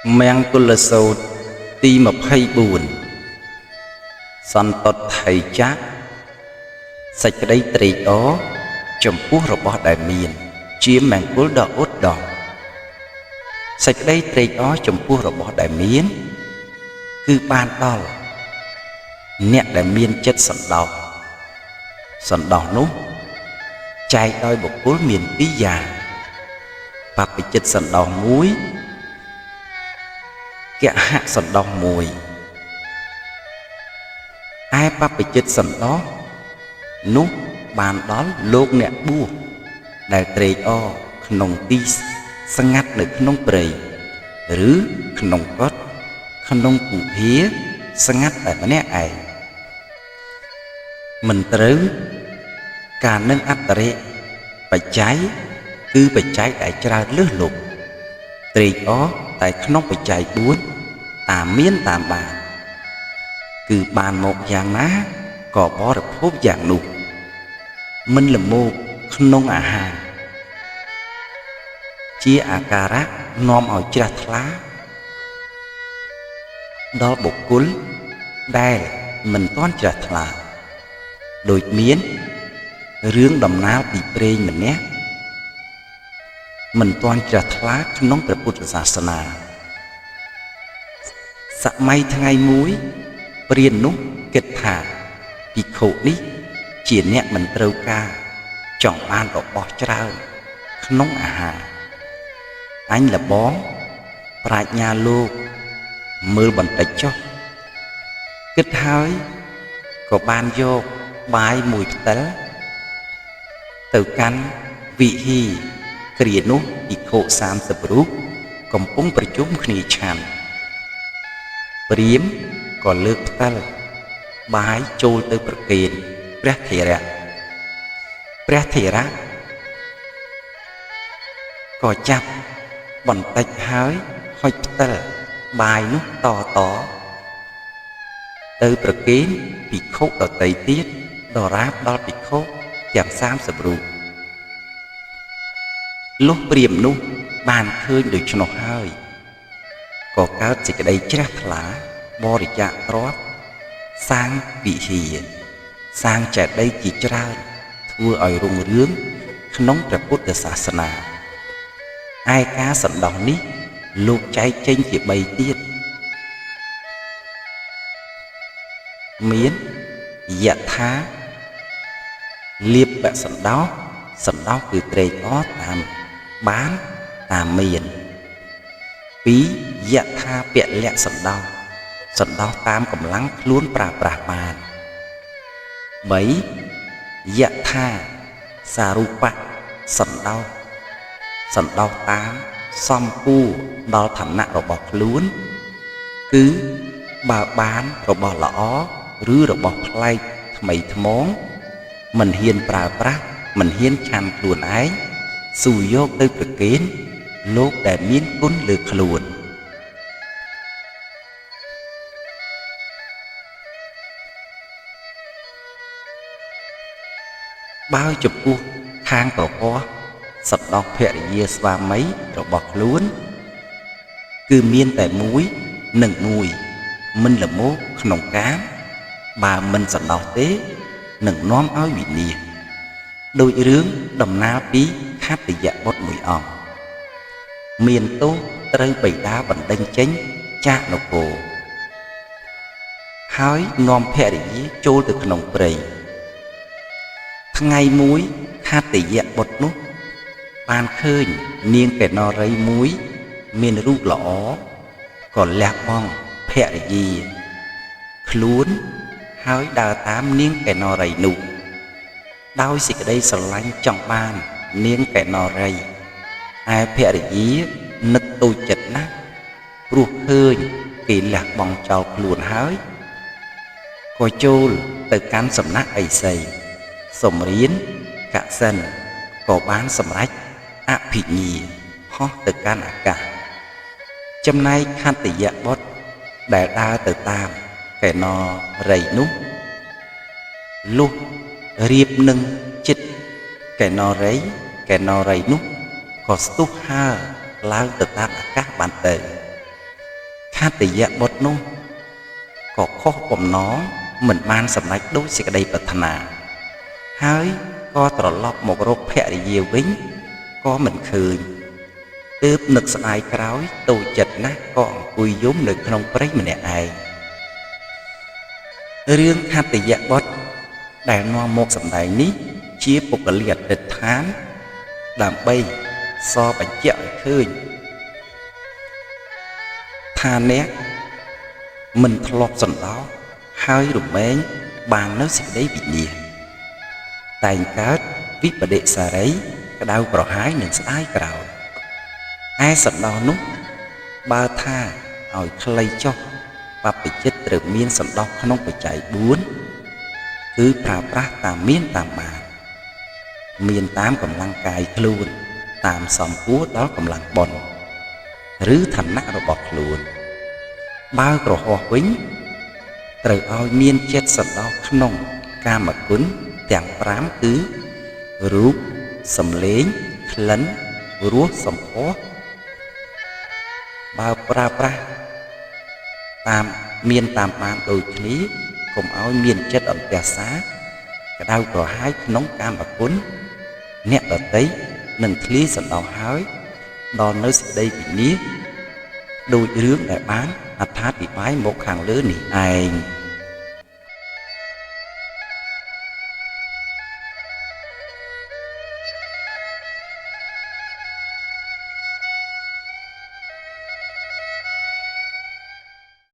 មង្គលសូត្រទី24សន្តថៃចៈសេចក្តីត្រេកអរចំពោះរបស់ដែលមាន ជាមង្គលដ៏ឧត្តមសេចក្តីត្រេកអរចំពោះរបស់ដែលមាន គឺបានដល់អ្នកដែលមានចិត្តសន្តោសសន្តោសនោះចែកដោយបុគ្គលមានពីរយ៉ាងបព្វជិតសន្តោសមួយគហសន្តោសមួយឯបព្វជិតសន្តោសនោះបានដល់លោកអ្នកបួសដែលត្រេកអរក្នុងទីស្ងាត់នៅក្នុងព្រៃឬក្នុងកុដិក្នុងគុហាស្ងាត់តែម្នាក់ឯងមិនត្រូវការនឹងអត្តរិបច្ច័យគឺបច្ច័យដែលច្រើនលើសលប់ត្រេកអរតែក្នុងបច្ច័យ4តាមមានតាមបានគឺបានមកយ៉ាងណាក៏បរិភោគយ៉ាងនោះមិនល្មោភក្នុងអាហារជាអាការៈនាំឲ្យជ្រះថ្លាដល់បុគ្គលដែលមិនទាន់ជ្រះថ្លាដូចមានរឿងដំណាលពីព្រេងម្នាក់មិនទាន់ជ្រះថ្លាក្នុងព្រះពុទ្ធសាសនាសម័យថ្ងៃមួយព្រាននោះគិតថាភិក្ខុនេះជាអ្នកមិនត្រូវការចង់បានរបស់ច្រើនក្នុងអាហារអញលបងប្រាជ្ញាលោកមើលបន្តិចចុះគិតហើយក៏បានយកបាយមួយផ្តិលទៅកាន់វិហារគ្រានោះភិក្ខុ30រូបកំពុងប្រជុំគ្នាឆាន់ព្រាហ្មណ៍ក៏លើកផ្តិលបាយចូលទៅប្រគេនព្រះថេរៈព្រះថេរៈក៏ចាប់បន្តិចហើយហុចផ្តិលបាយនោះតតទៅប្រគេនភិក្ខុដទៃទៀតដរាបដល់ភិក្ខុទាំង30រូបលុះព្រាហ្មណ៍នោះបានឃើញដូច្នោះហើយក៏កើតសេចក្តីជ្រះថ្លាបរិច្ចាគទ្រព្យសាងវិហារសាងចេតិយជាច្រើនធ្វើឲ្យរុងរឿងក្នុងព្រះពុទ្ធសាសនាឯការសន្តោសនេះលោកចែកចេញជា3ទៀតមានយថាលាភសន្តោសសន្តោសគឺត្រេកអរតាមបានតាមមាន2យថាពលៈសន្តោសសន្តោសតាមកម្លាំងខ្លួនប្រើប្រាស់បាន3យថាសារូបៈសន្តោសសន្តោសតាមសំគួរដល់ឋានៈរបស់ខ្លួនគឺបើបានរបស់ល្អឬរបស់ប្លែកថ្មីថ្មោងមិនហ៊ានប្រើប្រាស់មិនហ៊ានឆាន់ខ្លួនឯងស៊ូយកទៅប្រគេនលោកដែលមានគុណលើខ្លួនបើចំពោះខាងប្រហោះសន្តោសភរិយាស្វាមីរបស់ខ្លួនគឺមានតែមួយនិងមួយមិនល្មោភក្នុងកាមបើមិនសន្តោសទេនឹងនាំឲ្យវិនាសដោយរឿងដំណាលពីខត្តយបុត្រមួយអង្គមានទោសត្រូវបិតាបណ្ដេញចេញចាកនគរហើយនាំភរិយាចូលទៅក្នុងព្រៃថ្ងៃមួយខត្តយបុត្រនោះបានឃើញនាងកេណរីមួយមានរូបល្អក៏លះបង់ភរិយាខ្លួនហើយដើរតាមនាងកេណរីនោះដោយសេចក្តីស្រឡាញ់ចង់បាននាងកេណរីឯភរិយានឹកតូចចិត្តណាស់ព្រោះឃើញគេលះបង់ចោលខ្លួនហើយក៏ចូលទៅកាន់សំណាក់ឥសីសំរៀនកសិនក៏បានសម្រេចអភិញ្ញាហោះទៅកាន់អាកាសចំណែកខត្តយបុត្រដែលដើរទៅតាមកេណរីនោះលុះរៀបនឹងចិត្តកេណរីកេណរីនោះក៏ស្ទុះហើរឡើងទៅតាមអាកាសបានទៅ ខត្តយបុត្រនោះក៏ខុសបំណងមិនបានសម្រេចដូចសេចក្តីប្រាថ្នា ហើយក៏ត្រឡប់មករកភរិយាវិញក៏មិនឃើញទើបនឹកស្ដាយក្រោយតូចចិត្តណាស់ក៏អង្គុយយំនៅក្នុងព្រៃម្នាក់ឯងរឿងខត្តយបុត្រដែលនាំមកសម្ដែងនេះជាបុគ្គលិកអធិដ្ឋានដើម្បីសបញ្ជាក់ឲ្យឃើញថាអ្នកមិនធ្លាប់សន្តោសហើយរមែងបាននៅសេចក្តីវិនាសតែងកើតវិបដិសារីក្តៅក្រហាយនិងស្ដាយក្រោយឯសន្តោសនោះបើថាឲ្យខ្លីចុះបព្វជិតត្រូវមានសន្តោសក្នុងបច្ច័យ4គឺប្រើប្រាស់តាមមានតាមបានមានតាមកម្លាំងកាយខ្លួនតាមសំគួរដល់កម្លាំងបុណ្យឬឋានៈរបស់ខ្លួនបើក្រហោះវិញត្រូវឲ្យមានចិត្តសន្តោសក្នុងកាមគុណទាំង5គឺរូបសំឡេងក្លិនរសសម្ផស្សបើប្រើប្រាស់តាមមានតាមបានដូចគ្នាកុំឲ្យមានចិត្តអន្ទះសាក្តៅក្រហាយក្នុងកាមគុណអ្នកដតីនឹងធ្លាយសន្តោសហើយដល់នៅសេចក្តីវិនាសដូចរឿងដែលបានអត្ថាធិប្បាយមកខាងលើនេះឯង។